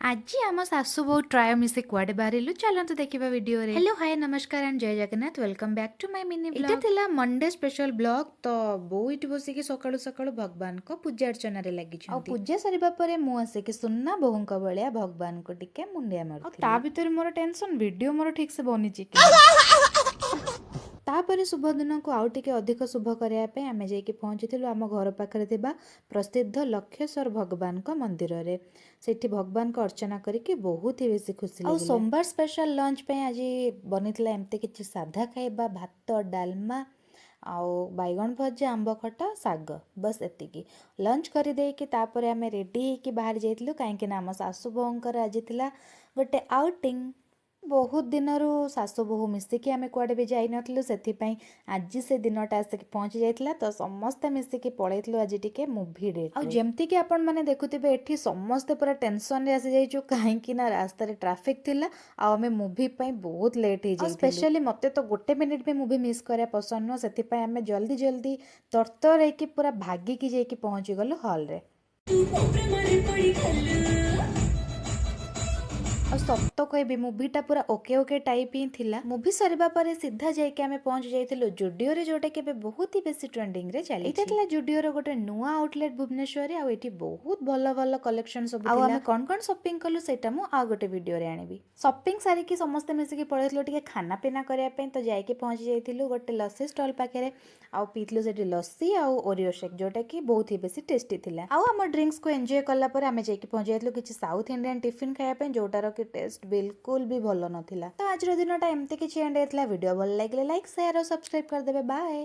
ଆଜି ଆମ ଶାଶୁ ବୋହୂ ଟ୍ରାୟୋ ମିଶି କୁଆଡ଼େ ବାହାରିଲୁ, ଚାଲନ୍ତୁ ଦେଖିବା ଭିଡ଼ିଓରେ। ହ୍ୟାଲୋ, ହାଏ, ନମସ୍କାର ଆଣ୍ଡ ଜୟ Jagannath. Welcome back to my mini. ଏଇଟା ଥିଲା ମଣ୍ଡେ ସ୍ପେଶାଲ ବ୍ଲଗ୍। ତ ବୋଉ ଏଇଠି ବସିକି ସକାଳୁ ସକାଳୁ ଭଗବାନଙ୍କ ପୂଜା ଅର୍ଚ୍ଚନାରେ ଲାଗିଛନ୍ତି ଆଉ ପୂଜା ସରିବା ପରେ ମୁଁ ଆସିକି ସୁନା ବୋହୂଙ୍କ ଭଳିଆ ଭଗବାନଙ୍କୁ ଟିକେ ମୁଣ୍ଡିଆ ମାରୁ। ତା ଭିତରେ ମୋର ଟେନସନ୍, ଭିଡ଼ିଓ ମୋର ଠିକ୍ ସେ ବନିଛି କି। ତାପରେ ଶୁଭ ଦିନକୁ ଆଉ ଟିକେ ଅଧିକ ଶୁଭ କରିବା ପାଇଁ ଆମେ ଯାଇକି ପହଞ୍ଚିଥିଲୁ ଆମ ଘର ପାଖରେ ଥିବା ପ୍ରସିଦ୍ଧ ଲକ୍ଷେଶ୍ୱର ଭଗବାନଙ୍କ ମନ୍ଦିରରେ। ସେଠି ଭଗବାନଙ୍କ ଅର୍ଚ୍ଚନା କରିକି ବହୁତ ହି ବେଶୀ ଖୁସି। ଆଉ ସୋମବାର ସ୍ପେଶାଲ ଲଞ୍ଚ ପାଇଁ ଆଜି ବନିଥିଲା ଏମିତି କିଛି ସାଧା ଖାଇବା, ଭାତ, ଡାଲମା ଆଉ ବାଇଗଣ ଭଜା, ଆମ୍ବ ଖଟା, ଶାଗ, ବସ୍ ଏତିକି। ଲଞ୍ଚ କରିଦେଇକି ତାପରେ ଆମେ ରେଡ଼ି ହେଇକି ବାହାରି ଯାଇଥିଲୁ, କାହିଁକି ନା ଆମ ଶାଶୁ ବୋହୂଙ୍କର ଆଜି ଥିଲା ଗୋଟେ ଆଉଟିଂ। ବହୁତ ଦିନରୁ ଶାଶୁ ବୋହୂ ମିଶିକି ଆମେ କୁଆଡ଼େ ବି ଯାଇନଥିଲୁ। ସେଥିପାଇଁ ଆଜି ସେ ଦିନଟା ଆସିକି ପହଞ୍ଚି ଯାଇଥିଲା। ତ ସମସ୍ତେ ମିଶିକି ପଳେଇଥିଲୁ ଆଜି ଟିକେ ମୁଭି ଡେଟ୍। ଆଉ ଯେମିତିକି ଆପଣମାନେ ଦେଖୁଥିବେ, ଏଠି ସମସ୍ତେ ପୁରା ଟେନସନରେ ଆସିଯାଇଛୁ, କାହିଁକି ନା ରାସ୍ତାରେ ଟ୍ରାଫିକ୍ ଥିଲା ଆଉ ଆମେ ମୁଭି ପାଇଁ ବହୁତ ଲେଟ୍ ହେଇଯାଇଥିଲୁ। ସ୍ପେଶାଲି ମୋତେ ତ ଗୋଟେ ମିନିଟ୍ ବି ମୁଭି ମିସ୍ କରିବା ପସନ୍ଦ ନୁହଁ। ସେଥିପାଇଁ ଆମେ ଜଲ୍ଦି ଜଲ୍ଦି ତରତର ହେଇକି ପୁରା ଭାଗିକି ଯାଇକି ପହଞ୍ଚିଗଲୁ ହଲ୍ରେ। ଆଉ ସତ କହିବି, ମୁଭିଟା ପୁରା ଓକେ ଓକେ ଟାଇପ୍ ହିଁ ଥିଲା। ମୁଭି ସରିବା ପରେ ସିଧା ଯାଇକି ଆମେ ପହଞ୍ଚି ଯାଇଥିଲୁ ଜୁଡ଼ିଓରେ, ଯୋଉଟାକି ଏବେ ବହୁତ ହି ବେଶୀ ଟ୍ରେଣ୍ଡିଂରେ ଚାଲିଛି। ଏଇଟା ଥିଲା ଜୁଡ଼ିଓର ଗୋଟେ ନୂଆ ଆଉଟଲେଟ୍ ଭୁବନେଶ୍ୱରରେ ଆଉ ଏଠି ବହୁତ ଭଲ ଭଲ କଲେକ୍ସନ ସବୁ। ଆଉ ଆମେ କ'ଣ କ'ଣ ସପିଂ କଲୁ, ସେଇଟା ମୁଁ ଆଉ ଗୋଟେ ଭିଡ଼ିଓରେ ଆଣିବି। ସପିଂ ସାରିକି ସମସ୍ତେ ମିଶିକି ପଳେଇଥିଲୁ ଟିକେ ଖାନା ପିନା କରିବା ପାଇଁ। ତ ଯାଇକି ପହଞ୍ଚି ଯାଇଥିଲୁ ଗୋଟେ ଲସି ଷ୍ଟଲ୍ ପାଖରେ ଆଉ ପିଇଥିଲୁ ସେଠି ଲସି ଆଉ ଓରିଓ ସେକ୍, ଯୋଉଟାକି ବହୁତ ହି ବେଶୀ ଟେଷ୍ଟି ଥିଲା। ଆଉ ଆମ ଡ୍ରିଙ୍କସକୁ ଏନ୍ଜୟ କଲା ପରେ ଆମେ ଯାଇକି ପହଞ୍ଚି ଯାଇଥିଲୁ କିଛି ସାଉଥ ଇଣ୍ଡିଆନ୍ ଟିଫିନ୍ ଖାଇବା ପାଇଁ, ଯୋଉଟାର କି ଟେଷ୍ଟ ବିଲକୁଲ ବି ଭଲ ନଥିଲା। ତ ଆଜିର ଦିନଟା ଏମିତି କିଛି ଏଣ୍ଡ ହେଇଥିଲା। ଭିଡ଼ିଓ ଭଲ ଲାଗିଲେ ଲାଇକ୍, ସେୟାର ଆଉ ସବସ୍କ୍ରାଇବ୍ କରିଦେବେ। ବାଏ।